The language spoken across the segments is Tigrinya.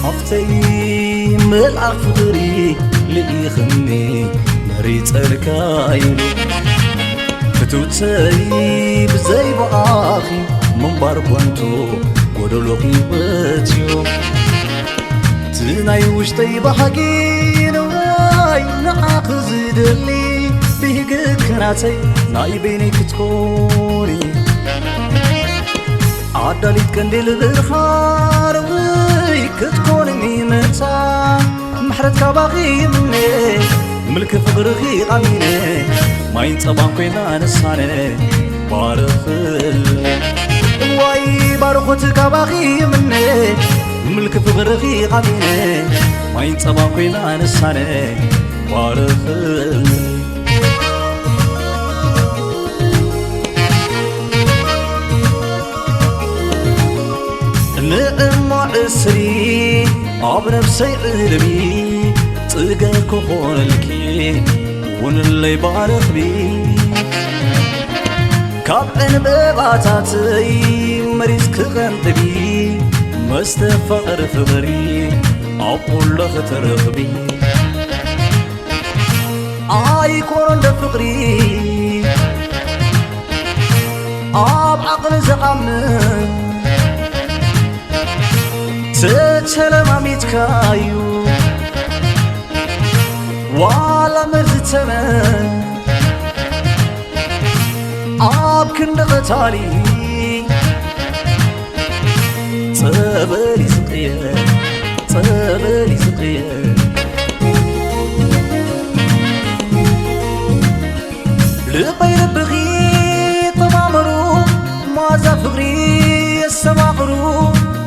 ሓፍተይ፣ መልኣኽ ፍቕሪ ልኢኽኒ፣ መሪጸልካ ኢሉ። ፍትውተይ፣ ብዘይ ብኣኺ ምንባር ኮንቱ፣ ጎደሎ ህይወት እዩ። እቲ ናይ ውሽጠይ ባህጊ ንዋይ ንዓኺ ዝደሊ፣ ብህግክናተይ ናይ በይነይ ክትኮኒ። ኣዳሊት ቀንዴል ብርሃን ወይ ክትኮንኒ መታ፣ ምሕረት ካባኺ ይምነ፣ ምልኪ ፍቕርኺ ቓሚነ፣ ማይን ጸባን ኮይና ንሳነ፣ ባርኽለይ። ዋይ ባርኾት ካባኺ ይምነ፣ ምልኪ ፍቕርኺ ቓሚነ፣ ማይን ጸባን ኮይና ንሳነ፣ ባርኽለይ። ንእሞ ዕስሪ ኣብ ነፍሰይ ዕልቢ፣ ጽገ ክኾነልኪ ውንለይ ባርኽቢ። ካብ ዕንበባታተይ መሪጽ ክቐንጥቢ፣ መስተፋቕር ፍቕሪ ኣብ ኩሎ ክትረኽቢ። ኣይኮኖ እንደ ፍቕሪ ኣብ ዓቕሊ ዝኣምን፣ ተተለማሚትካዩ ዋላ መርዚ ተመን፣ ኣብ ክንዲ ቐታሊ ጸበል ይስቅየ፣ ጸበል ይስቅየ። ልበይ ልብኺ ተማመሩ፣ ማዛ ፍቕሪ የስተማቕሩ።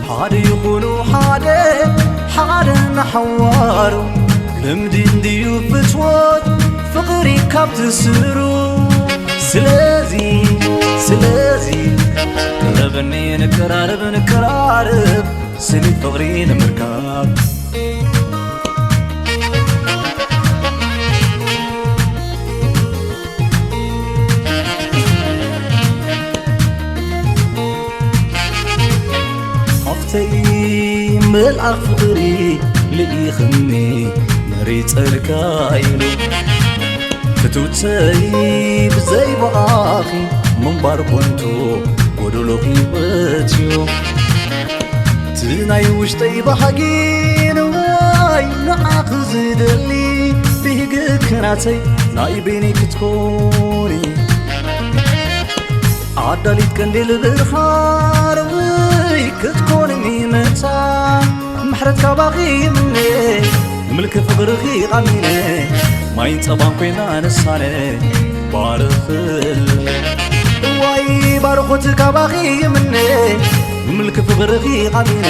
ሓደ ይኹኑ ሓደ፣ ሓደ ንሓዋሩ። ልምዲ እንድዩ ፍትወት ፍቕሪ ካብ ትስሩ። ስለዚ፣ ስለዚ፣ ቅረብኒ ንቀራረብ፣ ንቀራረብ። ስኒት ፍቕሪ ንምርካብ። ሓፍተይ፣ መልኣኽ ፍቕሪ ልኢኽኒ፣ መሪጸልካ ኢሉ። ፍትውተይ፣ ብዘይ ብኣኺ ምንባር ኮንቱ፣ ጎደሎ ህይወት እዩ። እቲ ናይ ውሽጠይ ባህጊ ንዋይ ንዓኺ ዝደሊ፣ ብህግክናተይ ናይ በይነይ ክትኮኒ። ኣዳሊት ቀንዴል ብርሃን ወይ ክትኮንኒ መታ፣ ምሕረት ካባኺ ይምነ፣ ምልኪ ፍቕርኺ ቓሚነ፣ ማይን ጸባን ኮይና ንሳነ፣ ባርኽለይ። እዋይ ባርኾት ካባኺ ይምነ፣ ምልኪ ፍቕርኺ ቓሚነ፣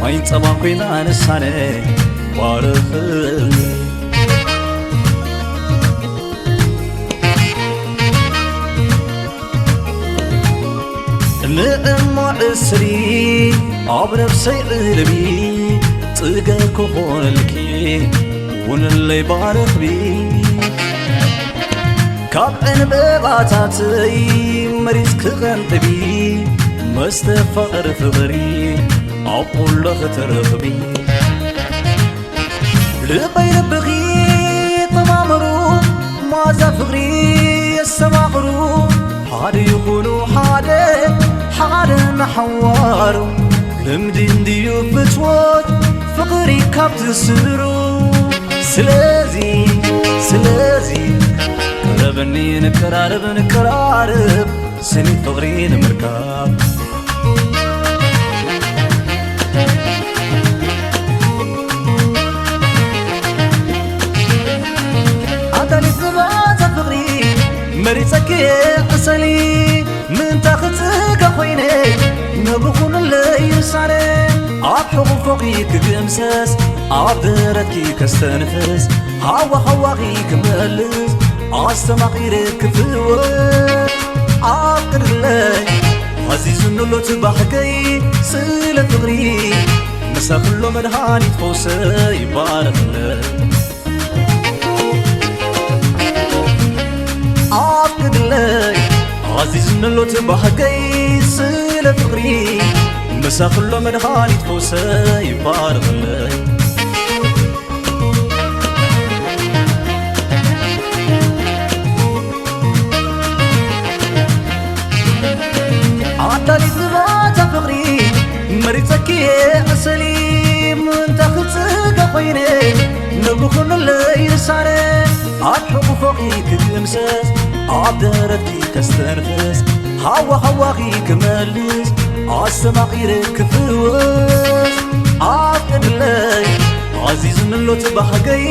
ማይን ጸባን ኮይና ንሳነ፣ ባርኽለይ። ንእሞ ዕስሪ ኣብ ነፍሰይ ዕልቢ፣ ጽገ ክኾነልኪ ውንለይ ባርኽቢ። ካብ ዕንበባታተይ መሪጽ ክቐንጥቢ፣ መስተፋቕር ፍቕሪ ኣብ ኩሎ ክትረኽቢ። ልበይ ልብኺ ተማመሩ፣ ማዛ ፍቕሪ የስተማቕሩ። ሓደ ይኹኑ ሓደ፣ ሓደ ንሓዋሩ። ልምዲ እንድዩ ፍትወት ፍቕሪ ካብ ትስሩ። ስለዚ፣ ስለዚ፣ ቅረብኒ ንቀራረብ፣ ንቀራረብ። ስኒት ፍቕሪ ንምርካብ። ኣዳሊት ዝባተ ፍቕሪ መሪጸኪ ዕሰሊ፣ ምእንታ ክጽጋ ኮይነ ነብኹንለይ ውሳነ። ኣብ ሕቑፎኺ ክግምሰስ፣ ኣብ ደረትኪ ከስተንፍስ፣ ሃዋ ሃዋኺ ክመልስ ኣስተማቒረ ክፍወስ ኣፍቅድለይ። ኣዚዙኒ ኣሎ እቲ ባህገይ ስለ ፍቕሪ፣ ምሳኺ ኣሎ መድሃኒት ፈውሰይ ባርኽለይ። ንሎት ባህገይ ስለ ፍቕሪ ምሳኽሎ መድሃኒት ፈውሰ ይባርኽለይ። ኣዳሊት ንባታ ፍቕሪ መሪጸኪ ዕሰሊ ምንታ ክጽገ ኮይነ ንብኹንለይ ልሳነ ኣብ ሕቑፎኺ ክግምሰስ ኣብ ደረትኪ ከስተንፍስ ሃዋ ሃዋኺ ክመልስ ኣስተማቒረ ክፍወስ ኣፍቅድለይ ኣዚዝንሎት ባህገይ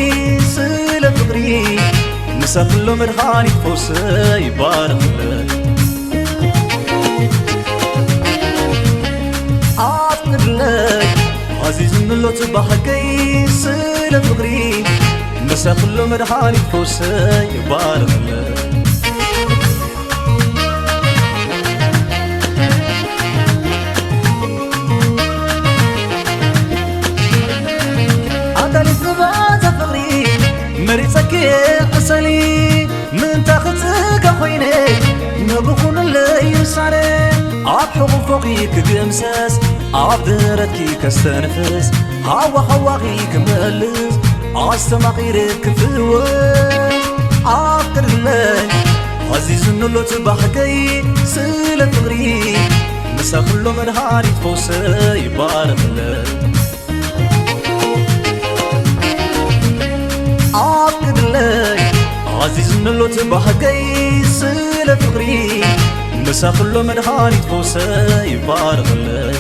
ስለ ፍቕሪ ንሰኽሎ መድሃኒት ፈውሰ ይባርኽለይ። ኣፍቅድለይ ኣዚዝንሎት ባህገይ ስለ ፍቕሪ ንሰኽሎ መድሃኒት ፈውሰ ይባርኽለይ። ኣዳሊት ንባታ ፍቕሪ መሪጸኪ ዕሰሊ ምንታ ክጽገ ኮይነ ንብኹንለይ ውሳነ ኣብ ሕቑፎኺ ክግምሰስ ኣብ ደረትኪ ከስተንፍስ ሃዋ ሃዋኺ ክመልስ ኣስተማቒረ ክፍወስ ኣፍቅድለይ ኣዚዝንሎት ባህገይ ስለ ፍቕሪ ምሳኽሎ መድሃኒት ፈውሰ ይባርኽለይ። ኣፍቅድለይ ኣዚዝንሎት ባህገይ ስለ ፍቕሪ ምሳኽሎ መድሃኒት ፈውሰ ይባርኽለይ።